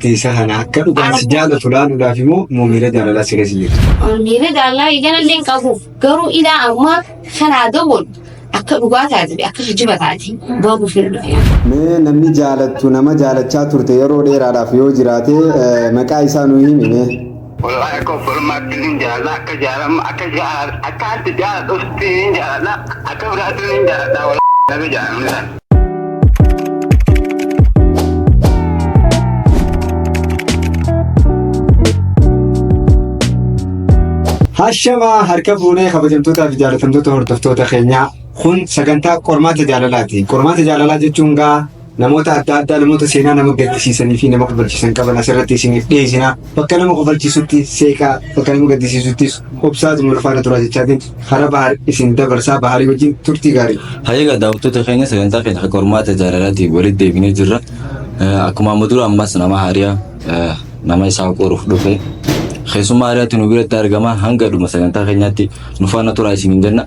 Isa kana akka dhugaan si jaalatu laaluudhaaf immoo moo miira jaalalaa si keessa jirtu? Miira jaalalaa eeganallee hin qabu. Garuu ilaa ammaa kanaa dawwalu akka dhugaa taate fi akka kijiba taate baruuf hin dhufe. Mee namni jaalattu nama jaalachaa turte yeroo dheeraadhaaf yoo jiraate maqaa isaa nuu himi mee. Wallahi akka obbolummaatti hin jaalladha akka jaalamma akka jaalladha akka ati jaaladhutti hin jaalladha akka biraatti hin jaalladha wallahi nabi jaalamni san. Hashamaa harka fuunee kabajamtootaa fi jaalatamtoota hordoftoota keenyaa kun sagantaa qormaata jaalalaati. Qormaata jaalalaa jechuun gaa namoota adda addaa namoota seenaa nama gaddisiisanii fi nama kofalchiisan qaban asirratti isiniif dhiyeessina. Bakka nama kofalchiisutti seeqaa, bakka nama gaddisiisuttis obsaatu nu faana turaa jechaatiin karaa bahar isin dabarsaa baharii wajjin turtii gaarii. Hayyeegaa daawwattoota keenya sagantaa keenya qormaata jaalalaatiin walitti deebinee jirra. Akkuma amma dura ammas nama haariyaa nama isaa qoruuf dhufe keessummaa haariyaatti nu biratti argama hanga dhuma sagantaa keenyaatti nu faana turaa isiniin jenna.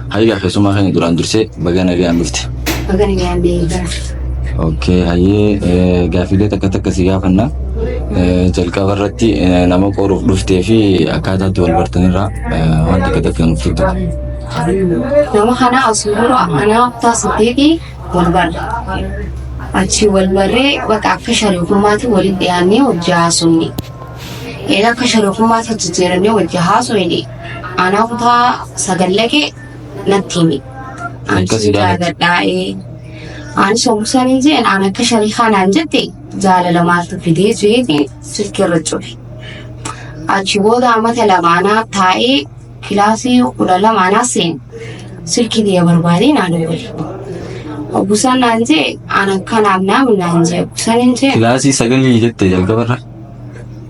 Hayyeegaa keessummaa keenya duraan dursee baga nagaan dhufte. Baga nagaan deebi'aa. Okay, hayyee gaaffiilee takka takka si gaafanna. Jalqaba irratti nama qoruuf dhuftee fi akkaataa itti wal bartanirraa waan takka takka nuuf tuttuqi. Nama kana asii dura anaa kutaa saddeetii wal barre. Achii wal barree bakka akka shariikummaatti walitti dhiyaannee hojii haasofne. Egaa akka shariikummaatti jijjiirannee hojii haasofne anaa kutaa sagal dhaqee natti hime. Ani Akkas si jaalatti. jaaladhaa'ee. Ani sobusan hin jeen an akka shariikaa naan jette jaalala maaltu fidee jeetiin silkii irra cufe. Achi booda amata lamaanaa taa'ee kilaasii 12 anaa seene. Silkii tiyya barbaadee naa dawwale. Obbusaan naan jee an akkanaaf naamin naan jee obbusaan hin jee. Kilaasii sagalii jette jalqabarra.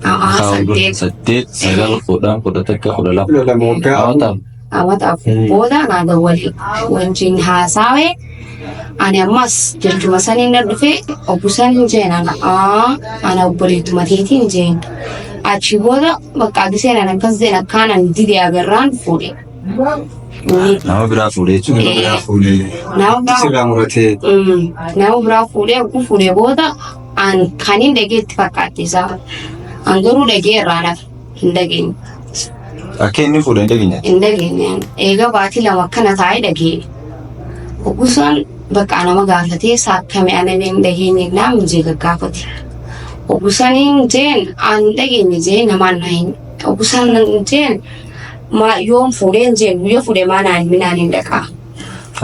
A'aa saddeet. 8, 9, 10, 11, 12. 12 waggaa Amata Amata 4 booda naa dawwale. Wajjin haasaawe ani ammas jechuma saniin na dhufe obbusaan hin jeen ana aa ana obboleettuma teetiin jeen. Achi booda bakka giseen an akkas jeen akkaan an dide agarraan fuudhe. Nama biraa fuudhee jechuudha. Nama biraa fuudhee. Nama biraa Sirraa muratee. Nama biraa fuudhee oguu fuudhee booda an kan hin dhagee itti fakkaatti isaa. An garuu dhagee irraa nafe hin dhageenye. Akka inni fuudhe hin dhageenye. Hin dhageenye. Eega baatii 2 akkana taa'ee dhagee. Ogusaan bakka nama gaafatee isaa akkami ana hin dhageenye naan mijee gaggaafate. Ogusaan hin jeen an hin dhageenye jee namaan na hin. Ogusaan hin jeen maa yoom fuudhee hin jeen guyya fuudhee maa naan hin naan hin dhaqaa.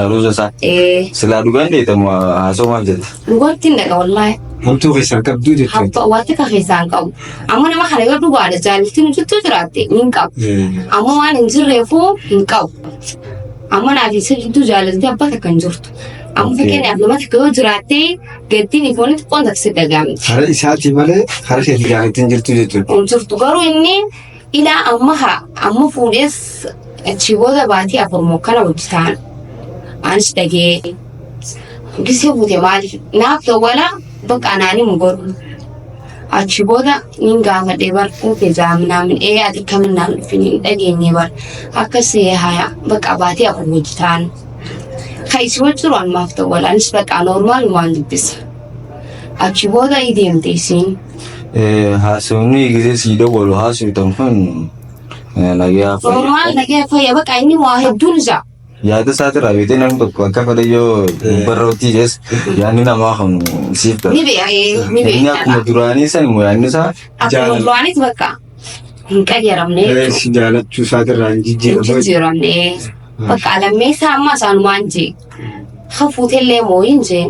Aruuza isaa. Ee Silaa dhugaan dheetamu haasoo maaf jetta? dhugaatti hin dhaqa wallaahi. Hamtuu keessaan qabduu jechuudha. Habba waan takka keessaa hin qabu. Amma nama kana yoo dhugaadha jaalalti nu jirtu jiraatte ni hin qabu. Amma waan hin jirreefuu hin qabu. Amma naaf isa jidduu jaalalti abbaa takka hin jirtu. Amma fakkeenyaaf nama takka yoo jiraatte gaddiin ifoonni xiqqoon takka si dhaga'amti. Hara isaatii malee hara keetii jaalalti hin jirtu jechuudha. Hin jirtu garuu inni Ilaa amma haa amma fuudhees achii booda baatii 4 moo kana wajji ta'an. Anis dhagee gisee fuute maaliif naaf dawwala bakka anaan himu godhu. Achi booda nin gaafadhe bar fuute jaaminaamin ee ati kamin naan dhufin hin dhageenye bar akkas haya bakka baatii 4 wajji ta'an. Ka isi wajji jiru anumaaf dawwala anis bakka normaal waan dubbisa. Achi booda i deemte isiin. Haasofni gisee sii dawwalu haasoftan kun nagayaa fayya. Normaal nagaya fayya bakka inni waa hedduun isaa. Yaada isaatirraa beektee namni tokko akka fedhe yoo gubbarra hojii jees yaadni namaa kun siif gala. Ni beeka ni Inni beeka. akkuma duraanii san immoo yaadni isaa Akkuma Jaalala. duraanitti bakka hin qayyaramne jechuudha. Si jaalachuu isaatirraa hin Hin jijjiiramu. jijjiiramne. Bakka lammeessaa amma isaanumaan jee. Hafuutellee mooyin jee.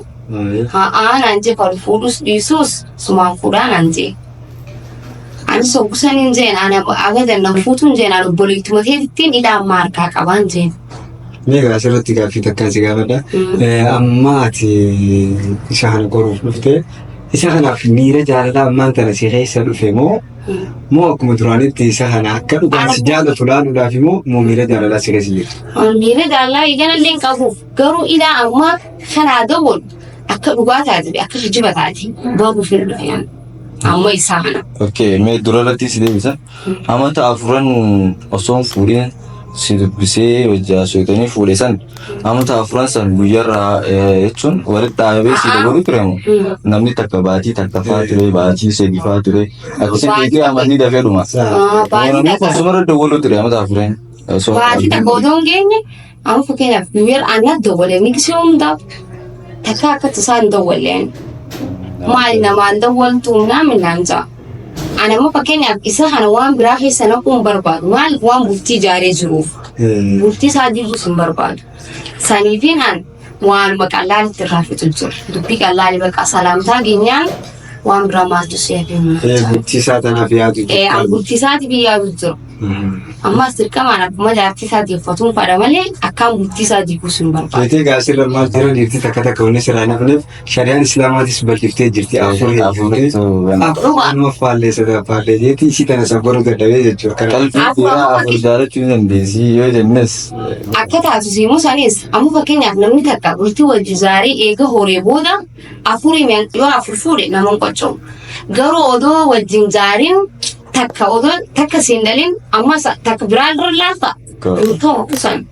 Haa naan jee kan fuudhus dhiisus sumaan fuudhaa naan jee. Anis hoggusan hin jeen ana abadan nan fuutuun jeen ana obboleettuma keetittiin hidhaa amma harkaa qabaan jeen. Mee egaa asirratti gaaffii takkaan si gaafadha. Amma ati isa kana qoruuf dhufte isa kanaaf miira jaalalaa ammaan tana si keessa dhufe moo moo akkuma duraanitti isa kana akka dhugaan si jaalatu laaluudhaaf immoo moo miira jaalalaa si keessa jirtu? Miira jaalalaa eeganallee hin qabu. Garuu ilaa ammaa kanaa dawwalu akka dhugaa taate fi akka kijiba taate baruuf hin dhufe ani. Amma isaa kana. Okay, mee dura irratti si deebisa. Amata afuran osoo hin fuudhin si dubbisee wajji haasofitanii fuudhe san amata afuran san guyyaarraa jechuun walitti dhaabee si dabaluu ture moo namni takka baatii takka faa ture baatii sadi faa ture akkasii beekee amanni dafee dhuma. Baatii Namni takka kun sumarra dawwaluu ture amata afuran. Baatii takka otoo hin geenye amma fakkeenyaaf guyyaa ana dawwalee ni gisee hundaaf takka akka tasaa hin dawwalleen. Maali namaan dawwaltu naamin naan ja'a. Ani amma fakkeenyaaf isa kana waan biraa keessa naquu hin barbaadu. Maaliif waan bultii ijaaree jiruuf. Bultii isaa diiguus hin barbaadu. Saniifiin an waanuma qallaalitti irraa fixu jira. Dubbii qallaali bakka salaamtaa geenyaan waan biraa maaltu si hafe Bultii isaa tanaaf yaadu An bultii isaatiif yaadu jira. Ammas dirqamaan akkuma jaartii isaa deeffatuun fadha malee akkaan bultii isaa diiguus hin barbaadu. Beetee gaasirra maal jira dhiirti takka takka wanni sirraa hin hafneef shari'aan islaamaatis bal'iftee jirti afur hedduu. Afur faallee sadaffaallee jeeti isii tana sabbaruu dadhabee jechuudha. Kana Qalbii dhiiraa afur jaalachuu ni dandeessi yoo jennes. Akka taatu siimuu sanis amma fakkeenyaaf namni takka bultii wajji zaarii eega horee booda afurii yoo afur fuudhe nama hin qoccoomu. Garuu odoo wajjin jaariin takka odoo takka siin dhalin ammas takka biraa irra laalta. Hin ta'u san.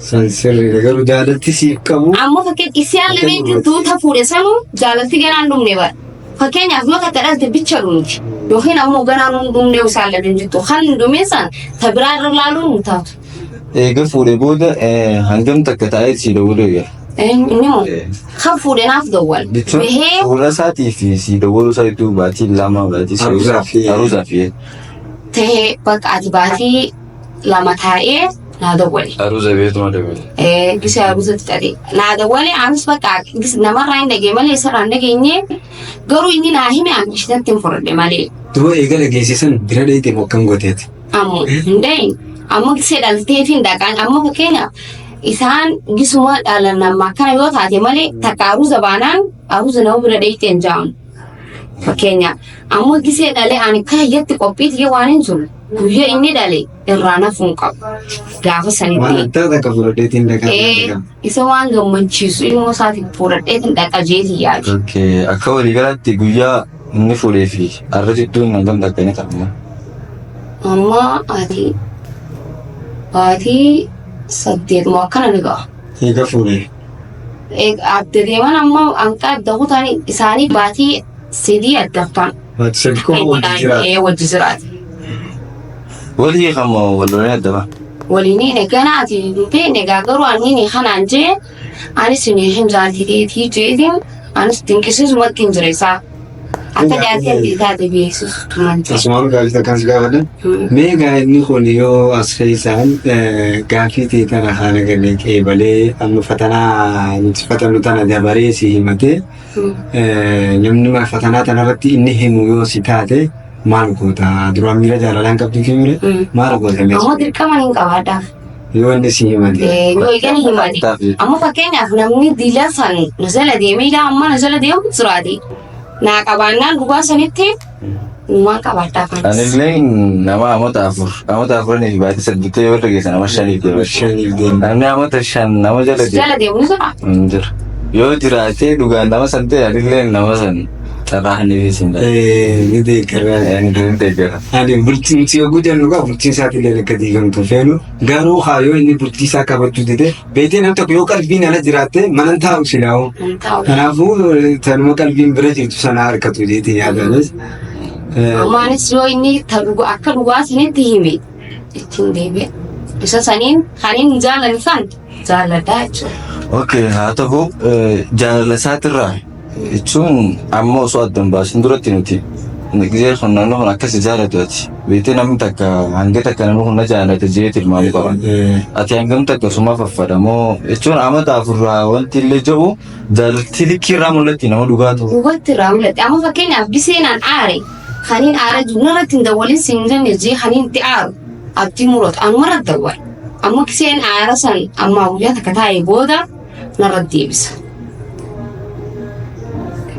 San sirriidha garuu jaalalti siif qabu. Amma fakkeenya isaan lameen jidduu ta fuudhe sanuu jaalalti ganaan dhumne bara. Fakkeenyaaf yoo takka dhalte bicha dhumti. Yookiin ammoo ganaan hin dhumne isaan lameen jidduu. Kan hin dhumin san ta biraa irra laaluun hin taatu. Eega fuudhe booda hangam takka taa'ee sii dawwaluu eegala. Inni moo kan fuudhe naaf dawwal. Jechuun Bahee fuula isaatii fi sii dawwaluu isaa gidduu baatii lama baatii sadii. Aruuzaaf fi- Aruuzaaf fi. tahee bakka ati baatii lama taa'ee naa dawwale. Aruuza beetuma dawwale. Gisa aruuzatti ta'e naa dawwale anis bakka namarraa hin dhagee malee isarraa hin dhageenye garuu inni naa hime ani isheetti hin fudhadhe malee. Duba eegala geessisan bira dheeyte moo akkam gooteeti? Ammoo hin dhayin ammoo gisee dhalteef hin dhaqaan ammoo fakkeenyaaf isaan gisuma dhalan nama akkana yoo taate malee takka aruuza baanaan aruuza nama bira dheeyte hin jaamu. Fakkeenyaaf ammoo gisee dhalee ani kaayyatti qophiitti yoo waan hin jiru guyyaa inni dhale irraa nafuu hin qabu. Gaafa Waan sanitti addaa takka fudhadheetiin dhaqaa. Isa waan gammachiisu ilmoo isaatiif fuudhadheetiin dhaqa jeetii yaadu. Okay, akka waliigalaatti guyyaa inni fuudhee fi har'a jidduun hangam takka inni ta'a? Amma ati baatii 8 moo akkana ni ga'a. Eega fuudhee. Adda deeman amma hanqa adda kutan isaanii baatii 3 adda kutan. Baatii 3 qofa wajji jiraatu. Ee wajji jiraatu. Walii kan moo wal lolee adda ba'a? Waliin gana ati hin beekne egaa garuu ani kanaan jee anis hin jaaltii teetii jeetiin anis dinqisiisumatti hin jira isaa. Akka jaartii taate beeksisuutu man jira. Asumaan gaafii takkaan si gaafadha. Mee gaa'elli kun yoo as keessaan gaafii ta'e tana haala galee qeebalee amma fatanaa nuti fatannu tana dabaree si himatee namni fatanaa tanarratti inni himu yoo si taate maal goota? Duraan miira jaalalaa hin qabdu mire maal goota? Ammoo dirqama hin qabaadhaaf. Yoo inni si himate. Yoo inni himate. Amma fakkeenyaaf namni diila san nu jala deemee ilaa amma nu jala deemu jiraate. Naa qabaannaan dhugaa sanitti numaan qabaadhaaf. Anillee nama amata afur amata afuranii fi baatii saddeettee yoo dhageesse nama shaniif deema. Shaniif deema. Namni amata shan nama jala deema. Jala deemu ni jira. Hin jiru. Yoo jiraatee dhugaan nama san ta'e anillee nama san carraa haniifis hin dhabu. Ni deeggara. Ni deeggara. Ani bultiin si yogguu jennu gaa bultiin isaatii illee akka diigamtu feenu garuu haa yoo inni bultii isaa kabajuu dide beetee nam tokko yoo qalbiin ala jiraatte mana hin taa'u silaa'u. Hin taa'u. Kanaafuu tanuma qalbiin bira jirtu sana harkatu jeetii yaadanis. Ammaanis yoo inni ta dhugaa akka dhugaa sanitti hime ittiin deebi'a. Isa saniin kan hin jaalanne san jaaladha jechuudha. Okay, haa ta'u jaalala isaatirraa jechuun amma osoo adda hin baasin duratti nuti gisee kun namni kun akkas jaalatu ati beektee namni takka hanga takka namni kun na jaalata jee tilmaamuu qaba. Ati hangam takka suma faffadamoo jechuun amata afurraa wanti illee jedhu jaalalti likkii irraa mul'atti nama dhugaa ta'u. Dhugatti irraa mul'atti. Amma fakkeenyaaf giseenaan aare kaniin aara jiru narratti hin dawwalin siin jenne jee kaniin itti aaru abdii muratu anumarra dawwal. Amma giseen aara san ammaa guyyaa takka taa'ee booda narratti deebisa.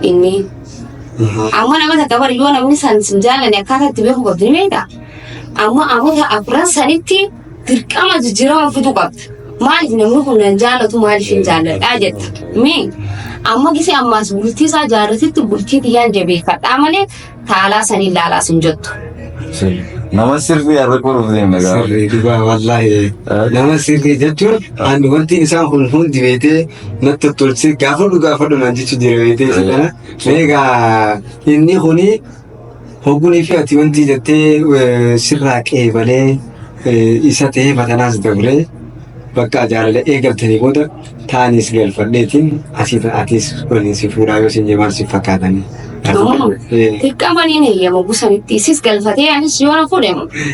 Inni amma nama takka bari yoo namni san sin jaallanne akkaataa itti beekuu qabdu ni beektaa? Amma amata afran sanitti dirqama jijjiirama fiduu qabda. Maaliif namni kun nan jaallatu maaliif hin jaalladhaa jetta. Mee amma gisee ammaas bultii isaa jaarratitti bultii tiyyaan jabeeffadhaa malee taalaa saniin laalaas hin jettu. Nama sirrii har'a qoruuf deemna gaafa. Sirrii dhugaa wallaahi. Nama sirrii jechuun ani wanti isaan kun hundi beetee natti tottolchee gaafadhu gaafadhu naan jechuu jira beetee isa kana. Egaa inni kuni hoggunii fi ati wanti jettee sirraa qeebalee isa ta'ee fatanaas dabree bakka jaalala eegaltanii booda taanis galfadheetiin asii atis waliin si fuudhaa yoo siin jee maal si fakkaatanii? Dirqamaniin heeyyama gusanitti isis galfatee anis yoo na fuudhe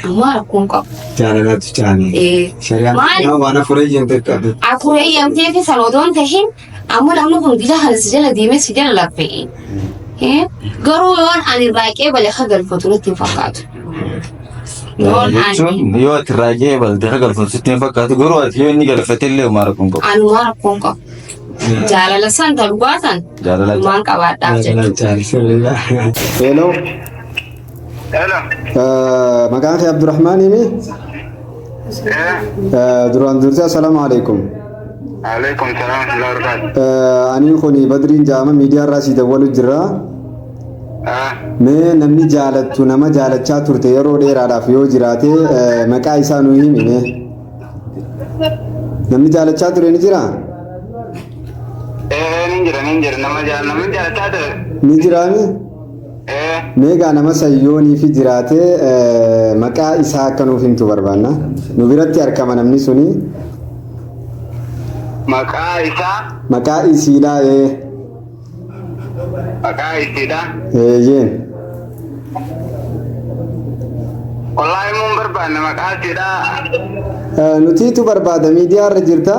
ammaa rakkoon qabu. Jaalalatu caale. Shari'aan Maal? waan afur eeyyamte qabdi. Afur eeyyamtee fi sana odoo hin tahin amma namni kun gila kana si jala deemee si jala laffee. Garuu yoon ani irraa qeebale akka galfatu natti hin fakkaatu. Yoon ani Jechuun yoo ati irraa qeebalte akka galfatu sitti hin fakkaatu garuu ati yoo inni galfate illee homaa rakkoon qabu. Anumaa rakkoon qabu. Jaalala san ta dhugaa san Jaalala maan qabaadhaaf jechuudha. Hello. Hello. Maqaan kee Abdurrahmaan himi? Duraan dursee assalaamu alaikum. Alaikum salaam wa rahmatullahi wa barakatuh. Ani kun Badriin jaama miidiyaa irraa si dawwalu jira. Mee namni jaalattu nama jaalachaa turte yeroo dheeraadhaaf yoo jiraate maqaa isaa nu himi mee. Namni jaalachaa ture ni jiraa? Ee ni jira ni jira nama namni jaalachaa ture. Ni jiraami? Ee. Mee gaa nama sayyoonii fi jiraate maqaa isaa akka nuuf himtu barbaanna. Nu biratti argama namni suni. Maqaa isaa. Maqaa isiidhaa ee. Maqaa isiidha. Eeyyeen. Wallaahi mun barbaanne maqaa isiidha. Nutiitu barbaada miidiyaa irra jirta.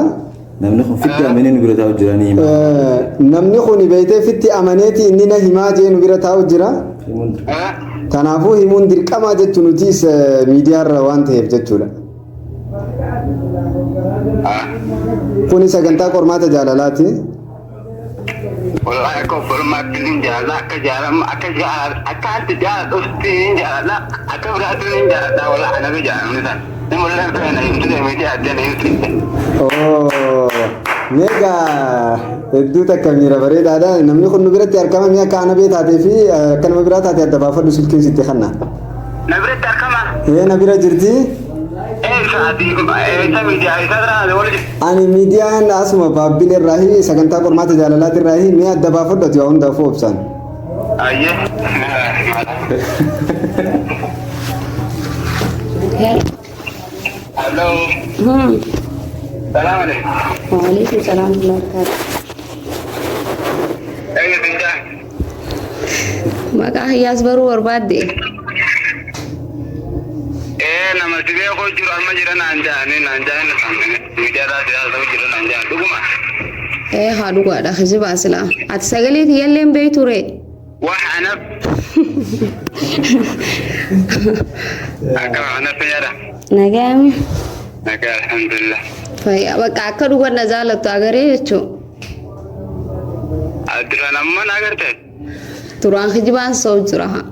Namni kun fitti amanee nu bira taa'u jira ni hima. Namni kun beektee fitti amaneeti inni na himaa jee nu bira taa'u jira. Kanaafuu himuun dirqamaa jechuun nutiis miidiyaa irra waan ta'eef jechuudha. Kuni sagantaa qormaata jaalalaati. Wallahi akka obbolummaatti ni jaalladha akka jaalama akka jaalala akka ati jaaladhutti ni jaalladha akka biraatti ni jaalladha wallahi anabi jaalamni san ni mul'an feena himtu deemiti addeen himtu. Oh, Meeqa hedduu takka miira bareedaadha. Namni kun nu biratti argama mi'a akka anabee taatee fi akka nama biraa taate adda baafadhu silkiin sitti kanna. Na biratti argama. Ee na bira jirti. Eessa ati eessa miidiyaa eessa biraa wal Ani miidiyaan asuma baabbiin irraahi sagantaa qormaata jaalalaati irraahi mi'a adda baafadhu ati waa hundaafuu obsaan. Ayyee. Hello. Salaam alaikum. Waalaikum salaam wa rahmatullahi wa barakatuh. Eeyyo Finjaa. Maqaa hiyyaas baruu barbaadde. Ee nama si beekuu jiru amma jira naan jaanii naan jaanii miidiyaa siyaasa jira naan jaanii dhuguma. Ee haa dhugaadha kijibaa silaa. Ati sagalee tiyyallee hin beektu ree. Wax anaf. Akka anaf fayyada. Nagaami. Nagaa alhamdulillah. Fayyaa bakka akka dhugan na jaalattu agaree jechuun. Duraan amma na agarte. Duraan kijibaan soo jira haa.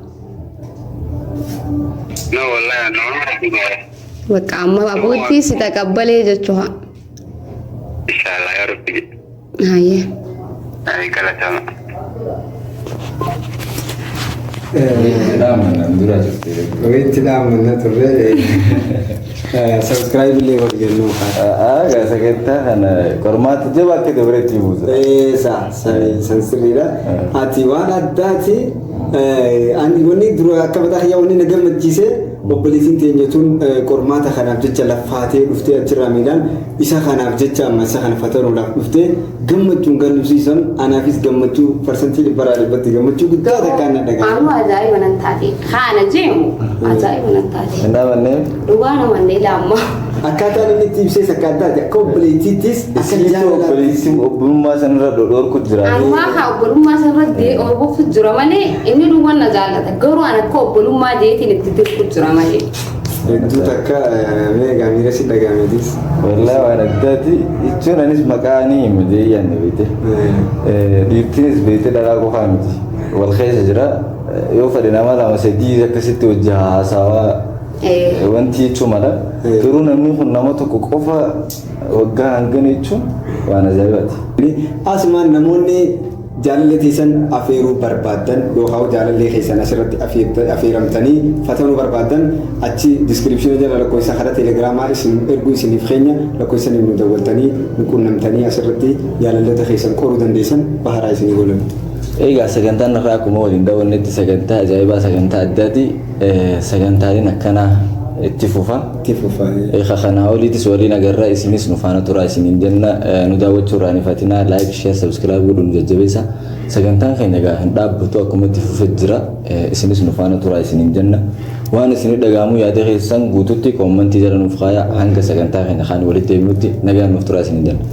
No wallahi no. Bakka amma abbootii si taqabbalee jechuu haa. Inshallah ya rabbi. Hayyee. Ay galatama. Dura jirti. Itti dhaammanna turre. Subscribe illee godhi jennuu. Aagaa sagantaa kana qormaata jabaa akka dabareetti buusa. Eessa san sirriidha. Ati waan addaati. Ani wanni dura akka mataa kiyyaa wanni na gammachiise obboleettiin teenya tun qormaata kanaaf jecha laffaatee dhuftee achirraa miidhaan isa kanaaf jecha amma isa kana fatanuudhaaf dhuftee gammachuun kan dhufsiisan anaafis gammachuu 100% gammachuu guddaa takkaan na dhaga'ame. Anuu ajaa'iba nan taate. Haana jeemu ajaa'iba nan taate. Hin dhaabannee Dhugaa namanne ilaamma. Akkaataan inni itti ibsees akka addaati. Akka obboleettiittis akka isiitu jaalalaatti. obboleessi obbolummaa sanarra dhodhorku jira. Anumaa haa obbolummaa sanarra orbofu jira malee inni dhugaan na jaallata. Garuu an akka obbolummaa jeetiin itti dirqu jira malee. Hedduu takka meeqa miira si dhaga'ameetis. Wallaahi waan addaati jechuun anis maqaa ni himu jee yaadne beekte. Dhiirtinis beekte dhalaa qofaa miti. Wal keessa jira. Yoo fedhe nama lama sadii akkasitti hojii haasawaa wanti jechuu mala. Garuu namni kun nama tokko qofa waggaa hangana jechuun waan ajaa'ibaati. Asumaan namoonni Jaalallee teessan afeeruu barbaaddan yookaan jaalallee keessan asirratti afeeramtanii fatanuu barbaaddan, achi description jala lakkoofsa karaa teelegiraamaa isin erguu isiniif keenya. Lakkoofsa nu dawwaltanii nu qunnamtanii asirratti jaalalloota keessan qoruu dandeessan, baharaa isinii godhan. Egaa sagantaan irraa akkuma waliin daawwannetti sagantaa ajaa'ibaa, sagantaa addaati. Sagantaaleen akkanaa itti fufa. Itti fufa. Egaa kanaa oliitis waliin agarra, isinis nu faana turaa isiniin jenna. Nu daawwachuu irraa hin ifatinaa, like, share, subscribe godhuun jajjabeessa. Sagantaan keenya egaa hin dhaabbatu, akkuma itti fufee jira. Isinis nu faana turaa isiniin jenna. Waan isinii dhaga'amu yaada keessan guututti comment jala nuuf kaaya. Hanga sagantaa keenya kaan walitti deebinutti nagaan nuuf turaa isiniin jenna.